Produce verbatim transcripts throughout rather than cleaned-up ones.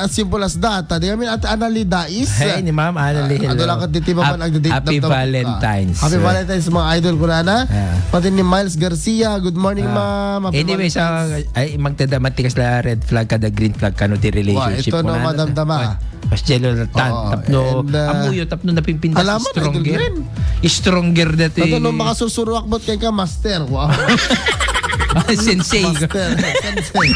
as simple as that. Ah, di kami at Anali Dais. Hey, ni Ma'am Anali, Ah, hello. Adu lang kat di ti Ma'am Hap-, ang agdadate happy damdam ka. Valentine's. Happy Ah. Valentine's, mga idol ko na na. Ah. Pati ni Miles Garcia. Good morning, Ah. Ma'am. Happy Anyway, sa, Valentine's. Ay, magtada, matikas la red flag kada green flag kano ti Wa, relationship ito mo no, na, madamdama. Mas jello na tan, Oo, tapno, and, ah, amuyo, tapno napimpintas alaman, stronger. Idol Glenn. Stronger dati. Ito no, makasursuruak mo kay ka, master. Wow. Ah, sensei. Master. Sensei.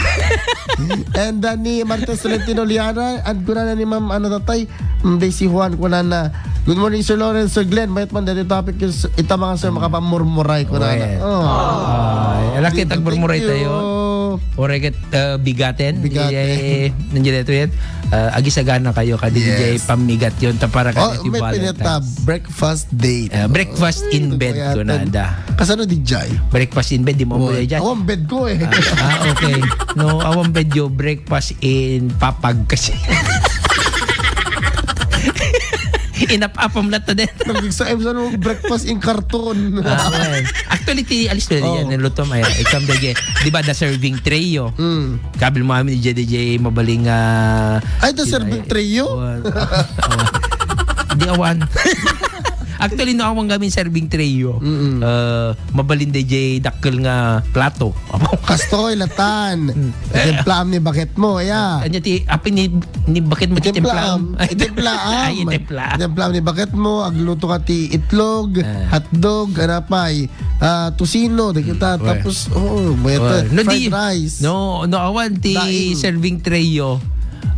And, uh, ni Martes Tolentino Liana, and kunana ni Ma'am, ano, tatay, mm, Daisy Juan, kunana, "Good morning, Sir Lawrence, Sir Glenn. Mayat man dati topic, is-, ita mga sir, makapamurmuray," kunana. Well. Oh. Ah, alaki, Thank you, tagmurmuray thank you. Tayo. Oray ket, uh, bigaten. Bigaten. Eh, nandiyan ito yan. Uh, agisagana kayo, kadi Yes. J J pamigat yun, ta para Oh, kadi ti may Valentine's. Pinata breakfast date. Uh, breakfast Ay, in bed nagbayatan. Ko na da. Kasano di jay? Breakfast in bed, di mo Boy. Mo jay? Awan bed ko eh. Ah, ah, okay. No, awan bed yo, breakfast in papag kasi. Inap-apam lang to din. Nagigsaim sa nung breakfast in karton. Ah, well. Actually, ti alis na Oh. Yan, niluto mo, ayan. Ikam, D J. Di ba, the serving tray, yo? Mm. Kabil mo amin, D J, D J, mabaling, ah, Ay, the di serving na- tray, yo? Awan. Awan. Di awan. Actually, no, awan kami serving tray, yo. Mm-mm. Ah, mabalin, D J, dakkel nga plato. Kastoy, latan. Mm. Itimplaam ni baket mo, ya. Anya ti, apin ni, ni baket mo ti Itimplaam. Timplaam? Itimplaam. Ay, itimplaam. Itimplaam ni baket mo, agluto ka ti itlog, Ah. hotdog, anapay, ah, tusino, di kita. Mm, well. Tapos, oo, may Well, ta-, no, fried di, rice. No, no, awan ti Daing. Serving tray yo.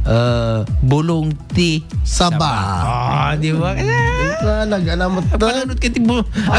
Ah, bulong ti Saba. Saba. Ah, di ba? Ito, nag-anam mo to. Panunod ka ti bu-, ang